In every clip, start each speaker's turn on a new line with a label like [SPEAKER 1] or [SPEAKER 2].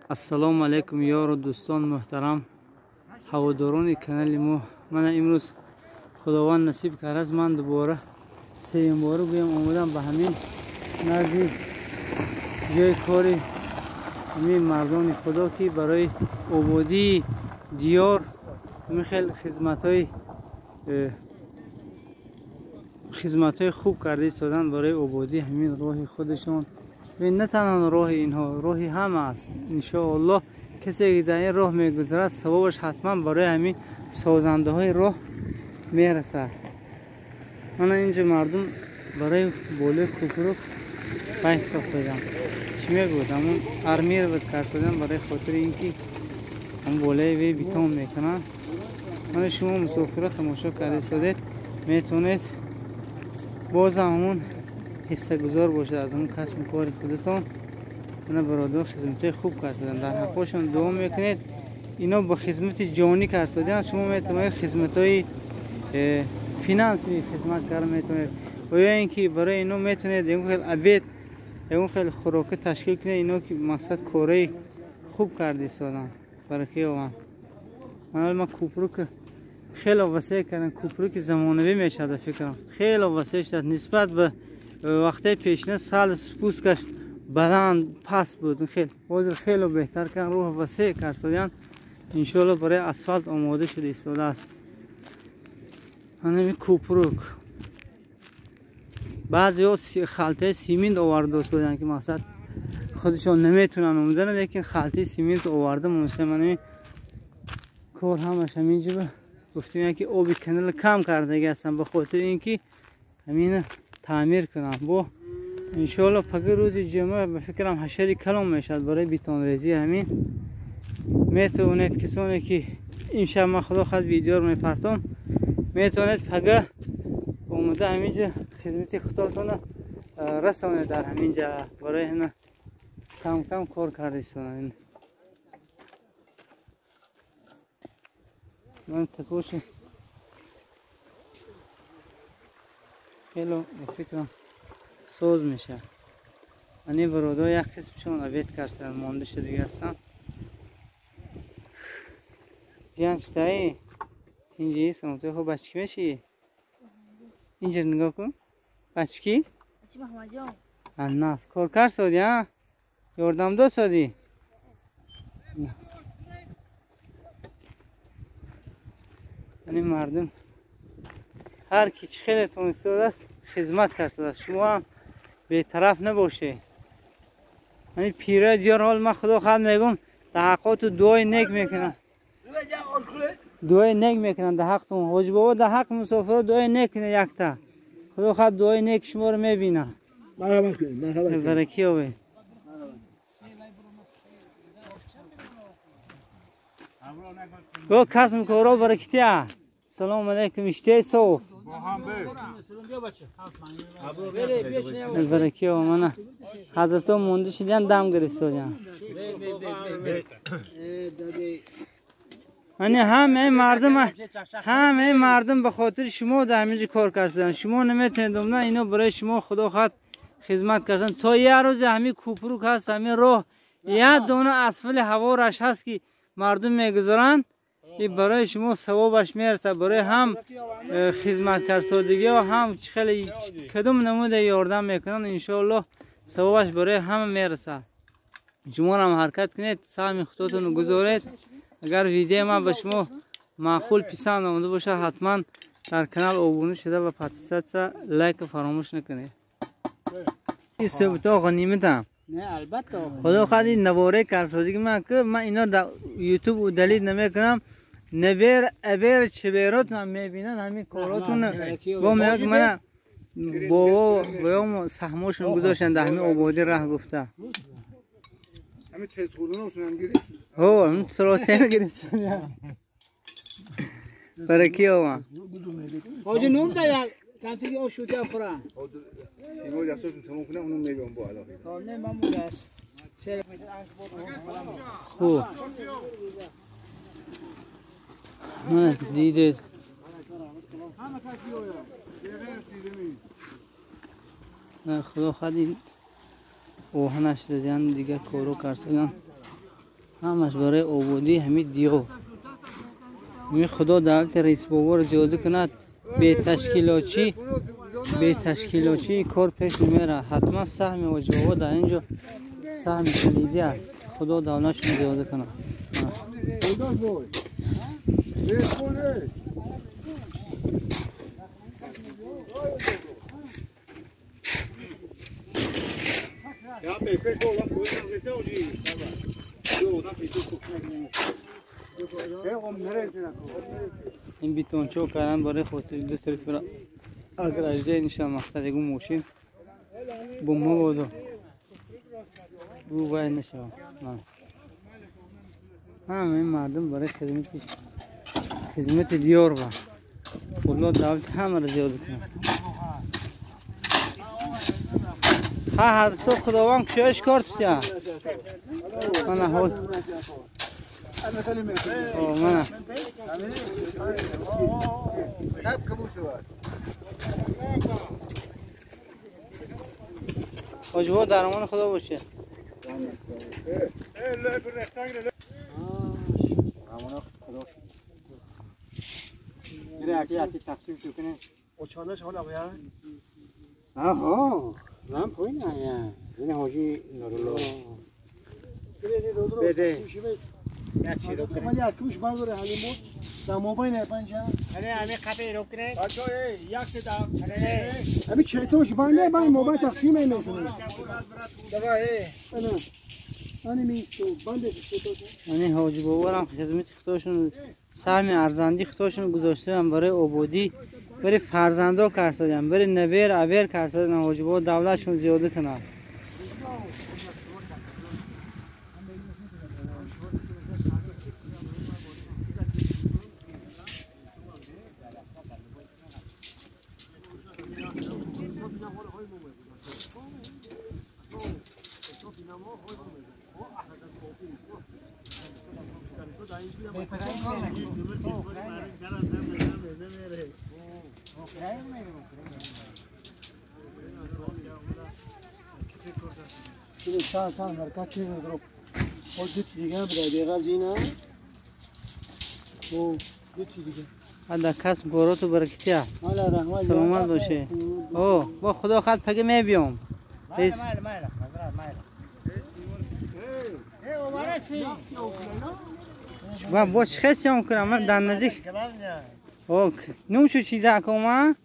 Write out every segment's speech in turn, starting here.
[SPEAKER 1] Ассалому алайкум ёру дӯстон муҳтарам, ҳаводорони канали мо. Мана имрӯз Худованд насиб кардааст, ман дубора сеюм бора гӯям омадам ба ҳамин назди ҷои кори ҳамин мардони Худо, ки барои ободии диёр ҳамин хел хизматҳои хуб карда истоданд барои ободии ҳамин роҳи худашон. На танҳо роҳи инҳо, роҳи ҳама аст. Иншоаллоҳ касе ки дар ин роҳ мегузарад, савобаш ҳатман барои ҳамин созандаҳои роҳ мерасад. Мана инҷо мардум барои болои кӯпрук баҳс сохтаданд. Чӣ мегӯяд? Ҳамун армировать карданд барои хотири ин ки ҳамун болои вей бетон мекунанд. Мана шумо мусофирро тамошо карда истодед, метавонед бозам ҳамун ҳиссагузор бошед аз ҳамун касбу кори худатон. Мана бародарон хизматҳои хуб карданд, дар ҳаққошон дуо мекунед. Ино ба хизмати ҷонӣ карданд, шумо метавонед хизматҳои финансӣ хизмат карда метавонед, ва ё ин ки барои ино метавонед ягон хел обед, ягон хел хӯрока ташкил кунед. Ино ки мақсад кораи хуб карда истоданд. Баракаи ованд. Мана ман кӯпрук хеле васеъ кардам, кӯпруки замонавӣ мешавад фикрам, хеле васеъ шудааст нисбат ба вақтаи пешина. Сал спускаш баланд паст буд, хел ҳозир хеле беҳтар кардан, роҳ васеъ карданд. Иншоаллоҳ барои асфалт омода шуда истодааст. Ҳамин кӯпрук баъзеҳо халтаи симент оварда истоданд, ки мақсад худашон наметавонанд омадан, лекин халтаи симент оварда монистанд. Ман кор ҳамаш ҳамин ҷо гуфтем, ки оби канал кам кардаги ҳастам ба хотири ин ки ҳамина таъмир кунам. Бо иншоаллоҳ пага рӯзи ҷумъа ба фикрам ҳашари калон мешавад барои бетонрезии ҳамин. Метавонед касоне ки имшаб ман худо хоҳад видеоро мепартом, метавонед пага омада ҳаминҷа хизмати худотонро расонед дар ҳаминҷа. Барои ҳама кам кам кор карда истоданд. Ман такоши хело ба фикрам соз мешавад. Ани бародар як қисмшон обед карданд, монда шудагӣ ҳастанд. Ҷиян читаи? Инҷи самоти хуб бачки мешӣ? Инҷа нигоҳ кун. Бачки?
[SPEAKER 2] Бачи Маҳмадҷон.
[SPEAKER 1] На, кор кард содӣ, а? Ёрдам дод содӣ? Ани мардум ҳар ки чӣ хеле тонистодааст хизмат кардааст. Шумо ҳам бетараф набошед. Ани пираи диёр ҳол ман худо хоҳад мегӯм дар ҳаққоту дуои нек мекунам. Дуои нек мекунанд дар ҳақтон. Ҳоҷи бобо дар ҳаққи мусофирро дуои нек кунед якта. Худо хоҳад дуои нек шуморо мебинад.
[SPEAKER 3] Марҳамат кунед, марҳамат кунед.
[SPEAKER 1] Баракӣ ёбед. О касбу корро баракития. Салом алейкум, иштиҳаи соф. Баракӣ ёб. Мана ҳазратҳо монда шудиян, дам гирифтодиян. Ани ҳамаи мардум ба хотири шумо дар ҳаминҷо кор карданд. Шумо наметавонед омадан, ино барои шумо худо хоҳад хизмат карданд. То як рӯзе ҳамин кӯпрук ҳаст, ҳамин роҳ як дона асфали ҳавораш ҳаст ки мардум мегузаранд, и барои шумо савобаш мерасад. Барои ҳам хизматкарсодагӣ ва ҳам хеле кадом намуда ёрдам мекунанд, иншоаллоҳ савобаш барои ҳама мерасад. Шуморо ҳам ҳаракат кунед, саҳми худотонро гузоред. Агар видеои ман ба шумо маъқул писанд омада бошад, ҳатман дар канал обуна шуда ва подписаться, лайк фаромӯш накунед. Ин суҳбатҳо ғаниматам.
[SPEAKER 3] Не, албатта.
[SPEAKER 1] Худо хоҳад ин навораи карсодагӣ ман ки ман ино дар ютуб удалить намекунам. Набер абер чеберот ман мебинанд ҳамин коротон. Бо меояд мана бобо боём саҳмошон гузоштанд дар ҳамин ободӣ раҳ гуфта.
[SPEAKER 3] ҳамин тезхӯрдонашон ҳам гирифт.
[SPEAKER 1] Ҳо, ҳамин саросема гирифтан. Баракӣ ёбам.
[SPEAKER 3] Ҳоҷи ном да як камтиги ош шуда хӯра. Симо дастотон тамом кунам, онро мебиём бо алоҳида. Не, ман мудас.
[SPEAKER 1] Хуб. Мана дидед. Худо хоҳад ин оҳанаш дадиан, дигар коро карданд. ҳамаш барои ободии ҳамин диёр. Ҳамин Худо давлати раис боборо зиёда кунад. Беташкилотчии кор пеш намерад. Ҳатман саҳми ҳоҷи бобо дар ин ҷо саҳми калидӣ аст. Худо давлатшон зиёда кунад. این بیتونچو کردن برای خاطر دو طرف را اگراجده نشان مقصد یگو ماشین بومه بودو بو باید نشود. همه این مردم برای خدمت دیار با خدا دولت همه را زیاد کنه. ها حضرت خداوند کشایش کار تیا. من حال من حاج بابا در امان خدا باشه.
[SPEAKER 3] من پایین نه این حاجی نورالله بده یک چی رو کنه من یک کمش بازور حلیم بود در موبایل پنجه همه قبه رو کنه بچه یک تا همه چهتوش بنده بند موبایل تقسیم میکنه انا می بنده چهتوش.
[SPEAKER 1] یعنی حاجی بابا هم خدمت خودشون سهم ارزندی خودشون گذاشتن برای آبادی برای فرزندا کرسادن برای نویر اویر کرسادن. حاجی بابا دولتشون زیاده کنه.
[SPEAKER 3] سان حرکت چیز رو خود دو چی دیگه بده دیگه زینا او دو چی دیگه
[SPEAKER 1] الله کس گورو برکتیا. سلامت باشه. او با خدا خط پگه می بیام. من با چه خسیام کنم من در نزدیک او نوم شو چیزا کنم.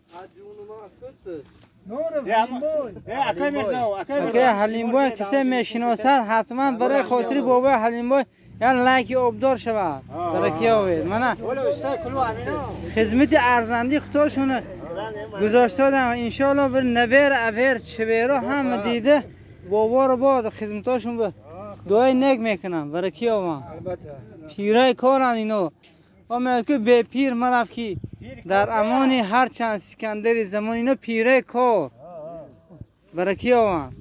[SPEAKER 1] اگه حلیم بای کسی میشناسد حتما برای خاطر بابای حلیم بای یعنی لایک آبدار شود برای کی آوید من خدمت ارزندی خودشون گذاشته دادم انشالله بر نویر اویر چویرو همه دیده بابا رو با خدمتاشون به دعای نیک میکنم برای کی آوان پیرای کارن اینو اما که به پیر مرف کی در امانی هر چند سکندری زمان اینا پیره کار برای کی آوان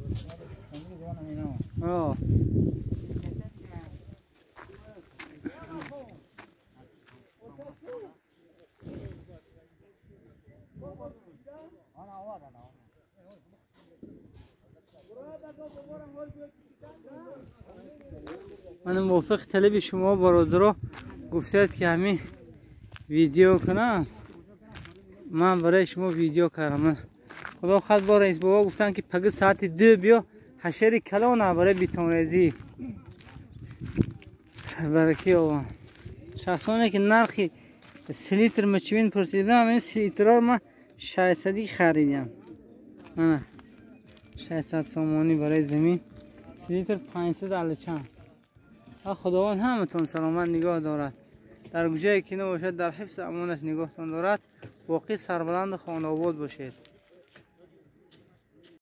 [SPEAKER 1] من موافق طلب شما برادرها گفتید که همین ویدیو کنم من برای شما ویدیو کردم. خدا خد با رئیس بابا گفتن که پگه ساعت 2 بیا حشر کلان برای بیتونریزی برای آوان. شخصانی که نرخ 3 لیتر مچوین پرسیدم این 3 لیتر من 600 خریدم. من 600 سامانی برای زمین 3 لیتر 500 علی چند. خداوند همتون سلامت نگاه دارد. در جایی که نباشد در حفظ امانش نگاهتان دارد. واقعی سربلند خانه آباد باشید.